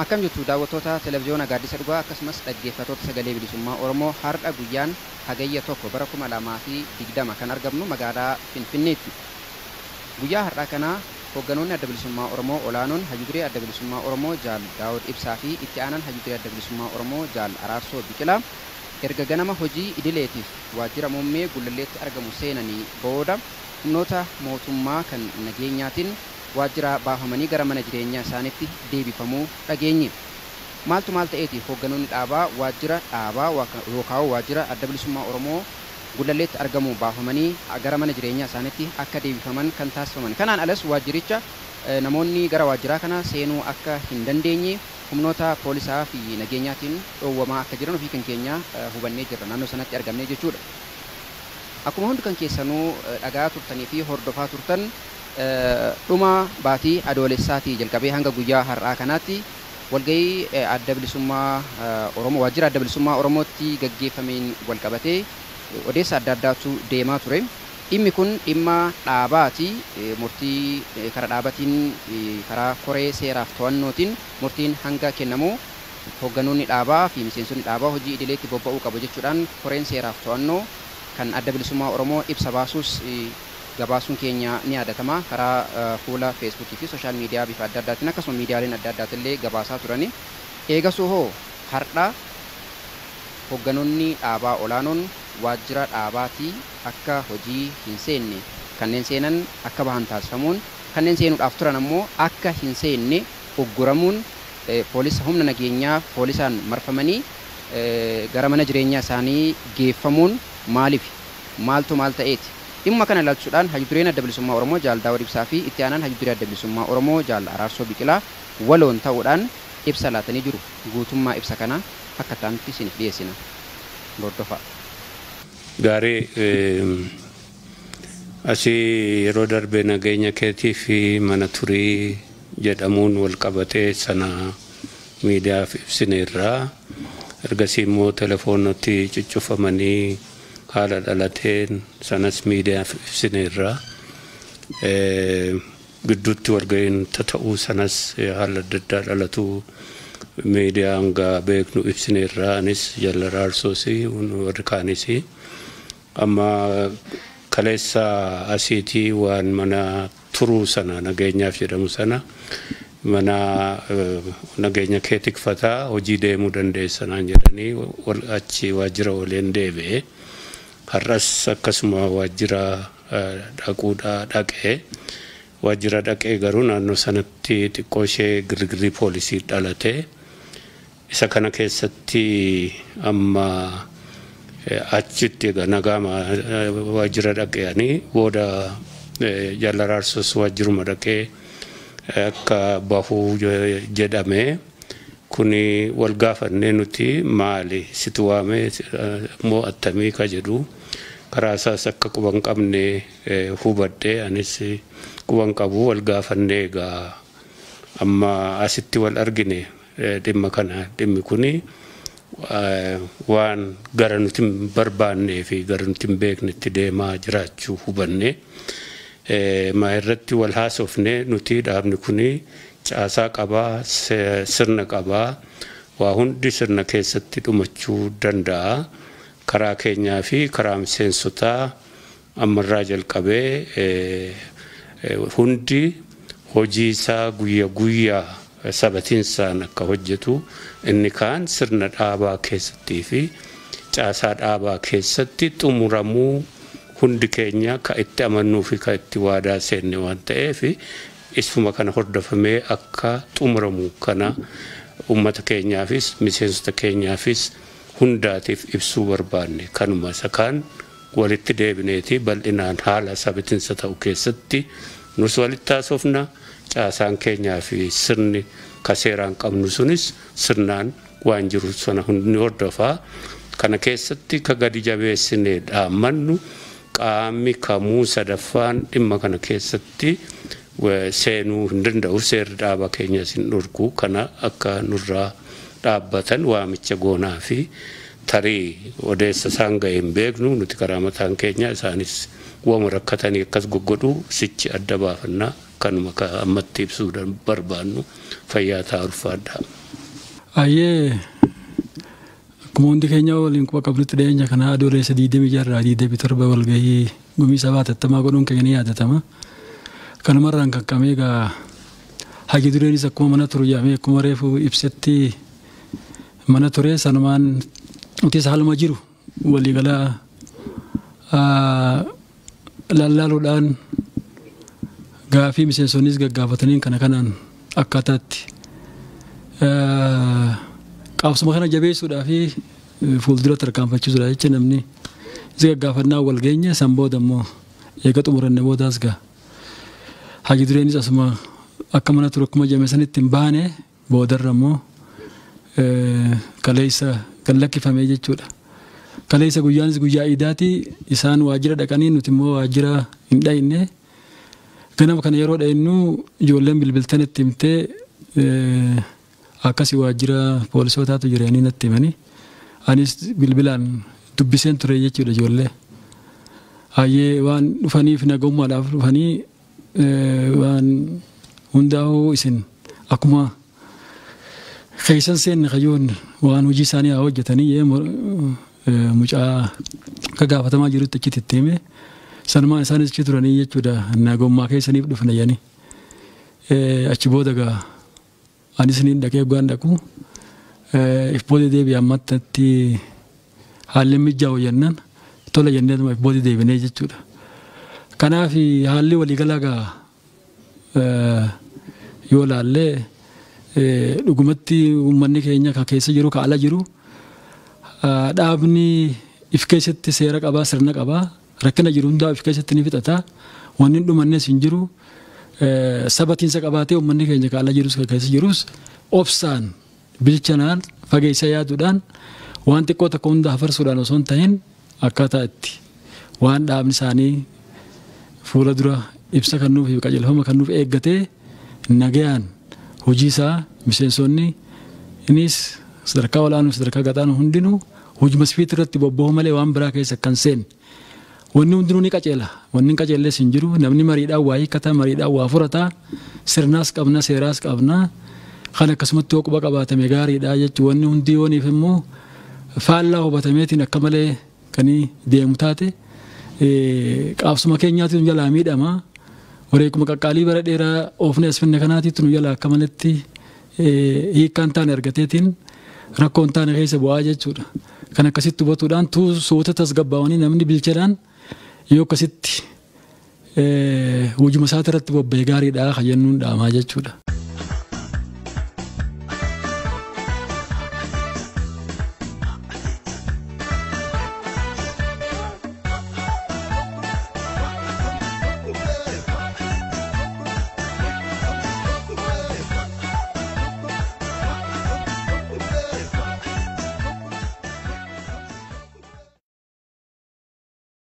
Akkam jirtu daawwattoota televiziyoona Gaaddisa Dhugaa akkasumas dhaggeeffattoota Sagalee Bilisummaa Oromoo. Har'a guyyaan Hagayya 1 bara 2020 kan argamnu magaalaa Finfinneetti. Guyyaa har'aa kana hoogganoonni Adda Bilisummaa Oromoo olaanoon Hayyuduree Adda Bilisummaa Oromoo Jaal Daawud Ibsaa fi itti aanaan Hayyuduree Adda Bilisummaa Oromoo Jaal Araarsoo Biqilaa erga ganama hojii idileetiif waajjira muummee Gullalleetti argamu seenanii booda humnoota mootummaa kan nageenyaatiin waajjira baafamanii gara mana jireenyaa isaaniitti deebifamuu dhageenye. Maaltu maal ta'eeti hoogganoonni dhaabaa waajjira dhaabaa yookaan waajjira Adda Bilisummaa Oromoo Gullalleetti argamu baafamanii gara mana jireenyaa isaaniitti akka deebifaman kan taasifaman? Kanaan alas waajjiricha namoonni gara waajjiraa kana seenuu akka hin dandeenye humnoota poolisaa fi nageenyaatiin dhoowwamaa akka jiran ofii kan keenya hubannee jirra, naannoo sanatti argamnee jechuudha. Akkuma hundi kan keessanuu dhagaa turtanii fi hordofaa turtan, dhuma baatii Adoolessaatii jalqabee hanga guyyaa har'aa kanaatti walgahii Adda Bilisummaa Oromoo waajjira Adda Bilisummaa Oromootti gaggeeffameen walqabatee odeessa adda addaatu deemaa ture. Dhimmi kun dhimma dhaabaati. Murtii karaa dhaabatiin, karaa koree seeraaf to'annootiin murtiin hanga kennamu hoogganoonni dhaabaa fi miseensonni dhaabaa hojii idileetti bobba'uu qabu jechuudhaan koreen seeraaf to'annoo kan Adda Bilisummaa Oromoo ibsa baasuus gabaasuun keenya ni yaadatama. Karaa fuula Feesbuukii fi sooshaal miidiyaa bifa adda addaatiin akkasuma miidiyaaleen adda addaatillee gabaasaa turani. Eegasuu hoo har'a hoogganoonni dhaabaa olaanoon waajjira dhaabaatii akka hojii hin seenne, kanneen seenan akka bahan taasifamuun, kanneen seenuudhaaf turan ammoo akka hin seenne ugguramuun, poolisa humna nageenyaa poolisaan marfamanii gara mana jireenyaa isaanii geeffamuun maaliif? Maaltu maal ta'eeti? Dhimma kana ilaalchuudhaan Hayyudureen Adda Bilisummaa Oromoo Jaal Daawud Ibsaa fi itti aanaan Hayyuduree Adda Bilisummaa Oromoo Jaal Araarsoo Biqilaa waloon ta'uudhaan ibsa laatanii jiru. Guutummaa ibsa kana akka ta'anitti isiniif dhiyeessina. Hordofaa. Gaarii, asii yeroo darbe nageenya keetii fi mana turii jedhamuun wal qabatee sana miidiyaaf ibsineerraa. Ergasii immoo telefoonoti cuccufamanii haala dhalateen sanas miidiyaaf ibsineerraa. Gidduutti walga'iin tata'uu sanas haala adda addaa dhalatu miidiyaa hanga beeknu ibsineerraa, anis Jaal Araarsoos warri kaanis. Amma kaleessa asiitii waan mana turuu sana nageenyaaf jedhamu sana, mana nageenya kee tikfataa hojii deemuu dandeessanaan jedhanii achi waajjira waliin deebi'e. Har'as akkasuma waajjira dhaquudhaa dhaqee, waajjira dhaqee garuu naannoo sanatti xiqqoo ishee girgirrii poolisii dhalate. Isa kana keessatti amma achitti egaa nagaama waajjira dhaqeanii booda Jaal Araarsos waajjiruma dhaqee akka bahuu jedhame. Kuni wal gaafannee nuti maali, situ waamee moo attamii ka jedhu, karaa isaas akka quban qabne hubadhe, anis quban qabu. Wal gaafannee egaa amma asitti wal argine. Dhimma kana, dhimmi kuni waan gara nuti hin barbaannee fi gara nuti hin beeknetti deemaa jiraachuu hubanne. Maa irratti wal haasofne? Nuti dhaabni kuni caasaa qabaa, sirna qabaa, waa hundi sirna keessatti dhumachuu danda'a. Karaa keenyaa fi karaa miseensotaa ammarraa jalqabee hundi hojii isaa guyya guyyaa sabatiinsaan akka hojjetu, inni kaan sirna dhaabaa keessattii fi caasaa dhaabaa keessatti xumuramuu hundi keenya ka itti amannuu fi ka itti waadaa seenne waan ta'eef, isuma kana hordofamee akka xumuramu kana uummata keenyaafis miseensota keenyaafis hundaatiif ibsuu barbaanne. Kanuma isa kaan walitti deebineeti bal'inaan haala sabatinsa ta'u keessatti nus walitti haasofna. Caasaan keenyaa fi sirni ka seeraan qabnu sunis sirnaan waan jiru sana hundi hordofaa. Kana keessatti ka gadi jabeessine dhaammannu, qaamni kamuu sadaffaan dhimma kana keessatti seenuu hin danda'u, seerri dhaaba keenyas hin dhorku. Kana akka nurraa dhaabbatan waamicha goonaa fi tarii odeessa isaan ga'e hin beeknu nuti karaa mataan keenya, isaanis waama rakkatanii akkas goggodhu sichi adda baafannaa. Kanuma ka ammatti ibsuu barbaannu. Fayyaa ta'a, ulfaadhaa. Ayyee, akkuma hundi keenya waliin quba qabnutti dhiyeenya kana adoolessa 26 irraa 27 walgahii gumii sabaa hatattamaa godhuun keenya ni yaadatama. Kanumarraan kan qabee egaa hagi dureenis akkuma mana turu jedhamee akkuma reefu ibsetti mana ture sanumaan nutis haaluma jiru waliigalaa lallaaluudhaan gaafii miseensonnis gaggaafataniin kana kanaan akkaataatti qaabsuma kana jabeessuudhaa fi fuuldura tarkaanfachiisuudha jecha namni isa gaggaafannaa wal geenye san booda immoo eega xumuranne boodaas gaa hagi dureenis asuma akka mana ture akkuma jame sanitti hin baane boodarra immoo kaleessa kan lakkifame jechuudha. Kaleessa guyyaanis guyyaa iidaati isaan waajjira dhaqanii nuti immoo waajjira hin dhayinne. Ganama kana yeroo dhayinnu ijoolleen bilbiltan itti himtee akkasii waajjira poolisootaatu jiranii natti himanii anis bilbilaan dubbiseen ture jechuudha ijoollee. Hayyee waan dhufaniif nagummaadhaaf dhufanii waan hundaa'uu isin akkuma keessan seenne kayoon waan hojii isaanii haa hojjetanii mucaa akka gaafatamaa jirutti achitti itti hime sanumaan isaanis achi turanii jechuudha nagummaa keessaniif dhufna jedhanii. Achi booda gaa anis niin dhaqee gaan dhaqu if booda deebi'e ammatti haalli mijaa'u jennaan tola jennee if booda deebinee jechuudha. Kanaaf haalli waliigalaa gaa yoo laallee dhugumatti uummanni keenya kan keessa jiru kan ala jiru dhaabni if keessatti seera qabaa sirna qabaa rakkina jiru hundaa if keessatti ni fixata wanni hin dhumannes hin jiru sabatiinsa qabaatee uummanni keenya kan ala jirus kan keessa jirus obsaan bilchanaan fageessa yaaduudhaan waan xiqqoo tokko hunda hafarsuudhaan osoo hin ta'in akkaataa itti waan dhaabni isaanii fuula dura ibsa kennuuf fi qajeelfama kennuuf eeggatee nagayaan hojii isaa miseensonni innis sadarkaa olaanuu sadarkaa gadaanuu hundinuu hojii masfiitii irratti bobba'uu malee waan biraa keessa kan seenne. Wanni hundinuu ni qajeela. Wanni hin qajeelles hin jiru. Namni mariidhaan waa hiikkata, mariidhaan waa furata. Sirnaas qabna, seeraas qabna. Kan akkasumatti yoo quba qabaatame gaariidha jechuun wanni hundi yooniif immoo faallaa hubatameetiin akka malee kan deemu taate qaabsuma keenyaatu jalaa miidhama. Wareeguma qaqqaalii bara dheeraa oofne as finne kanaatiitu nu jalaa akka malatti hiikkaan taane argateetiin rakkoon taane keessa bu'aa jechuudha. Kan akkasitti hubatuudhaan suuta tasgabbaa'anii namni bilchadhaan yoo akkasitti hojuma isaati irratti bobba'e gaariidha kan jennuun dhaamaa jechuudha.